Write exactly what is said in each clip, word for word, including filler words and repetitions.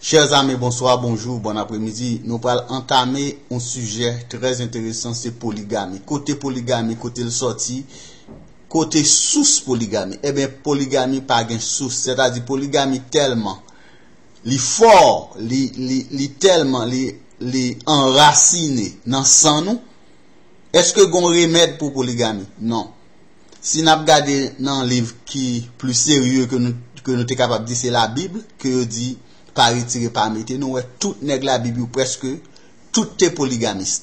Chers amis, bonsoir, bonjour, bon après-midi. Nou pral antame yon sijè trè enteresan, se poligami. Kote poligami, kote l sòti, kote sous poligami? Ebyen, poligami pa gen sous, sètadi poligami tèlman li fò, li, li, li tèlman, li, li anrasine nan san nou. Èske gon remèd pou poligami? Non. Si n ap gade nan liv ki pli serye ke nou, ke nou te kapab di se Labib, ke yo di pa retire, pa mete, nou wè tout nèg Labib yo prèske tout te poligamis.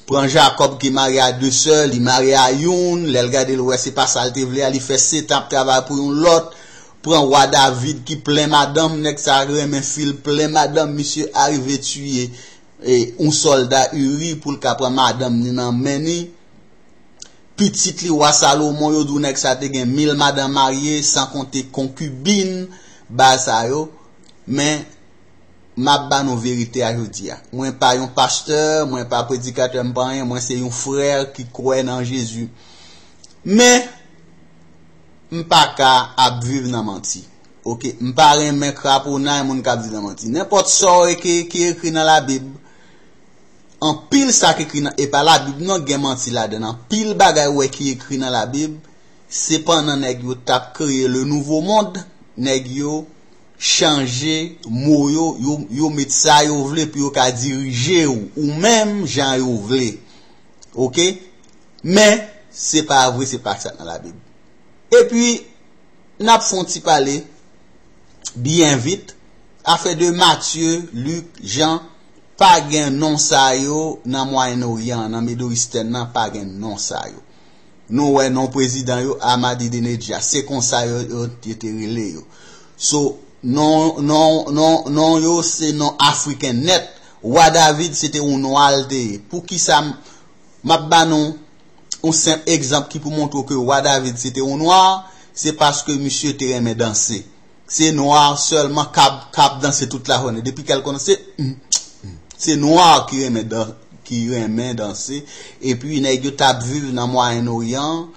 Pran Jakòb ki marye a de sè, li marye a youn, lè l gade l wè se pa sa l te vle a, li fè setan ap travay pou yon lòt. Pran wa David ki plen madanm, nèg sa renmen fi l, plen madanm, misye arive tiye e, yon sòlda Uri pou l ka pran madanm ni nan men ni. Pitit li, wa Salomon, yo di w nèg sa te gen mil madanm marye, san konte konkibin, bagay sa yo. Men, m ap ba nou verite a jodi a. Mwen pa yon pastè, mwen pa predikatè, m pa anyen, mwen se yon frè ki kwè nan Jezi. Men, m pa ka ap viv nan manti. Oke, m pa renmen kraponay moun k ap viv nan manti. Nenpòt sa w ki, ki ekri nan Labib, anpil sa k ekri nan, e pa Labib non, gen manti ladan l. Anpil bagay w wè ki ekri nan Labib, se pandan nèg yo t ap kreye le nouveau monde, nèg yo chanje mo yo, yo, yo met sa yo vle pou yo ka dirije w, ou menm jan yo vle. Oke? Men, se pa vre, se pa sa k nan Labib. Epi, n ap fè yon ti pale byen vit. Afè de Matye, Lik, Jan, pa gen non sa yo nan Mwayen Oryan, nan Middle Eastern nan, pa gen non sa yo. Nou wè non prezidan yo, Ahmadinedjad. Se konsa yo, yo, yo te rele yo. So, non, non, non, non yo, se non afriken nèt. Wa David, se te yon nwa l te ye. Poukisa m, m ap ba nou yon senp egzanp ki pou montre w ke wa David se te yon nwa, se paske misye te renmen danse. Se nwa sèlman k ap, k ap danse tout lajounen. Depi kè l kòmanse, mm, mm. Se nwa ki renmen dan-, ki renmen danse. Epi nèg yo t ap viv nan Mwayen Oryan,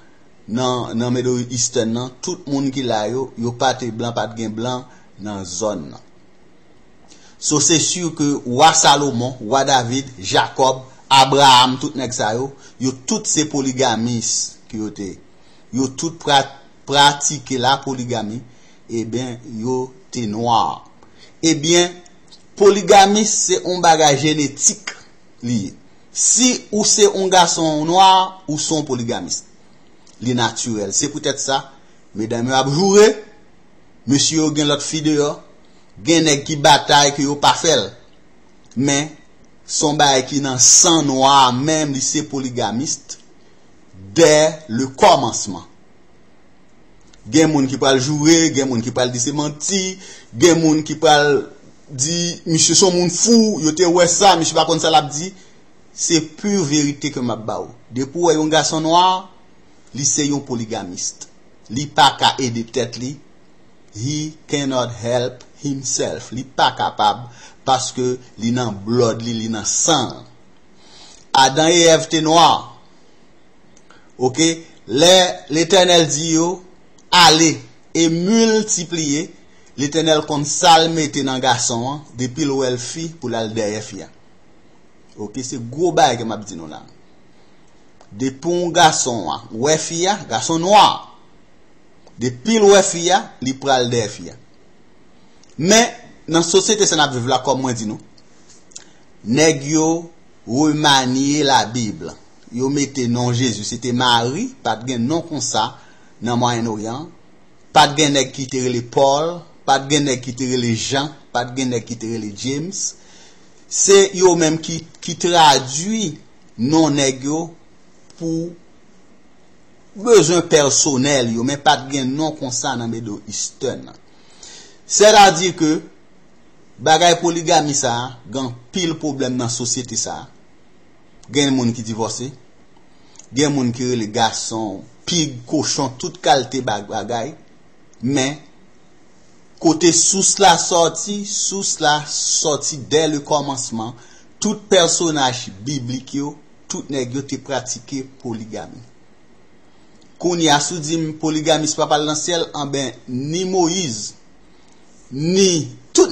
nan, nan Middle Eastern nan. Tout moun ki la yo, yo pa te blan, pa t gen blan nan zòn nan. So, se si ke wa Salomon, wa David, Jakòb, Abraham, tout nèg sa yo, yo tout se poligamis ke yo te ye. Yo tout pra-, pratike la poligami, ebyen, yo te nwa. Ebyen, poligamis se yon bagay jenetik li ye. Si ou se yon gason nwa, ou se yon poligamis. Li natirèl. Se poutèt sa, medam yo ap joure, mesye yo gen lòt fi deyò, gen nèg ki batay ke yo pa fè l. Men, se yon bagay ki nan san nwa a menm, li se poligamis dès le kòmansman. Gen moun ki pral joure, gen moun ki pral di se manti, gen moun ki pral di misye se yon moun fou, yo te wè sa, misye pa konn sa l ap di. Se pur verite ke m ap ba w. Depi w wè yon gason nwa, li se yon poligamis. Li pa ka ede tèt li. He cannot help himself. Li pa kapab paske li nan blood li, li nan san l. Adan e Èv te nwa. Oke? Lè Letènèl di yo, ale e miltipliye, Letènèl konn sa l mete nan gason an, depi l wè l fi pou l al dèyè fi a. Oke, se gwo bagay ke m ap di nou la. Depi yon gason a wè fi a, gason nwa, depi l wè fi a, li pral dèyè fi a. Men, nan sosyete sa n ap viv la, kòm mwen di nou, nèg yo remanye Labib. Yo mete non Jezi, se te Mari, pa t gen non konsa nan Mwayen Oryan. Pa t gen nèg ki te rele Pòl, pa t gen nèg ki te rele Jan, pa t gen nèg ki te rele James. Se yo menm ki, ki tradui non nèg yo pou bezwen pèsonèl yo, men pa t gen non konsa nan Middle Eastern nan. Sètadi ke bagay poligami sa a, gen anpil pwoblèm nan sosyete sa a. Gen moun ki divòse, gen moun ki rele gason, pig, kochon, tout kalte ba-, bagay. Men, kote sous la sòti, sous la sòti dès le kòmansman. Tout pèsonaj biblik yo, tout nèg yo te pratike poligami. Kounye a, si w di m poligamis pa pral nan syèl, anben, ni Moyiz, ni